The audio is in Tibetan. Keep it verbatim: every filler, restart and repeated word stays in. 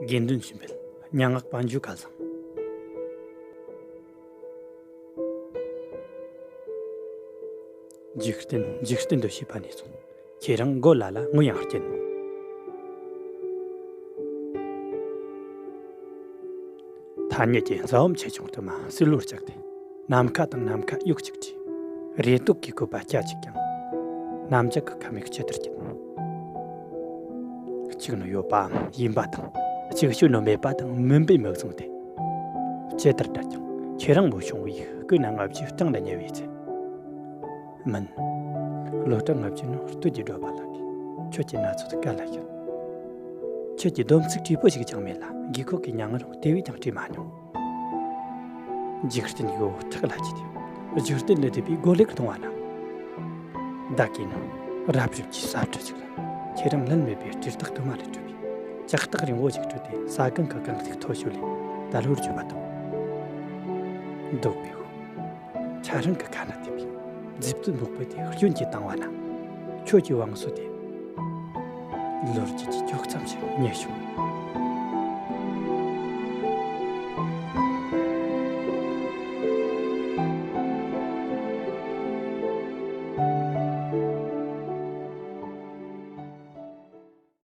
དགེ་འདུན་ཆོས་འཕེལ། སྙན་ངག་པ་འཇུ་སྐལ་བཟང་། འཇིག་རྟེན་འཇིག་རྟེན་དུ་སྐྱེས་པ་ནས་བཟུང་ཁྱེད་རང་མགོ་ལ་ལ་ངུ་ཡང་སྐྱེན། ཐ་སྙད་ཀྱི་རྩ་བུམ་ཆེ་ཆུང་དུ་མ་སྲིད་ལོར་བཅག་སྟེ། ནམ་མཁའ་དང་ནམ་མཁའ་གཡོག་གཅིག་བྲིས། རེ་དོགས་ཀྱི་བཀོད་པ་སྐྱ་གཅིག་ཀྱང་། གནམ་ལྕགས་ཀྱི་ཁ་མིག་ཇི་ལྟར་སྐྱེད། གཅིག་ནི་ཡོད་པའམ་ཡིན་པ་དང་། གཅིག་ཤོས་ནི་མེད་པ་དང་མུན་པའི་མིག་བཟུང་སྟེ། ཇི་ལྟར་བསྒྲལ་ཀྱང་ཁྱེད་རང་མོ་ཆུང་བས་སྐུ་ན་ལྔ་བཅུའི་གྲངས་ལ་ཉེ་བའི་ཚེ། མིན། ལོ་གྲངས་ལྔ་བཅུ་ནི་སྟོད་ཀྱི་སྒྲོལ་མ་ལགས་ཀྱིས་ཁྱོད་ཀྱི་ན་ཚོད་ག་ལ་ཤོད། ཁྱོད་ཀྱི་སྡོམ་ཚིག་བྲིས་པོ་ཞིག་ཀྱང་མེད་ལ་དགོས་མཁོ་གི་མྱ་ངན་རུང་དེ་བས་ཀྱང་བྲིས་མ་མྱོང་། འཇིག་རྟེན་གྱི་བུ་ཕྲུག་ལ་ཅི་སྟེ། འཇིག་རྟེན་ལས་འདས་པའི་སྒོ་ལེགས་གཏོང་བ་ན། བདག་གིས་ནི་རབ་རིབ་ཀྱི་ས་ཁྲ་ཞིག་ལ་ཁྱེད་རང་ལན་མེད་པའི་སྤྲེལ་ཐག་དུ་མ་ལས་གྲུབ་པའི་ལྕགས་ཐག་རིང་བོ་ཞིག་དཀྲོལ་ཏེ་ས་སྒང་གི་རྐང་ཐིག་མཐོ་ཤོས་ལས་ད་ལོར་བརྗོད་པ་དང་། འདོགས་པའི་བུ། ཁྱེད་རང་གི་ཁ་ན་ཐིམ་པའི་རྫིབ་ཏུ་སྨུག་པོ་དེ་སྐྱོན་གྱིས་བཏང་བ་ན། ཁྱོད་ཀྱི་བང་སོ་དེ་ལོ་རྒྱུས་ཀྱི་དཀྱོག་མཚམས་ཤིག་རྙེད་བྱུང་།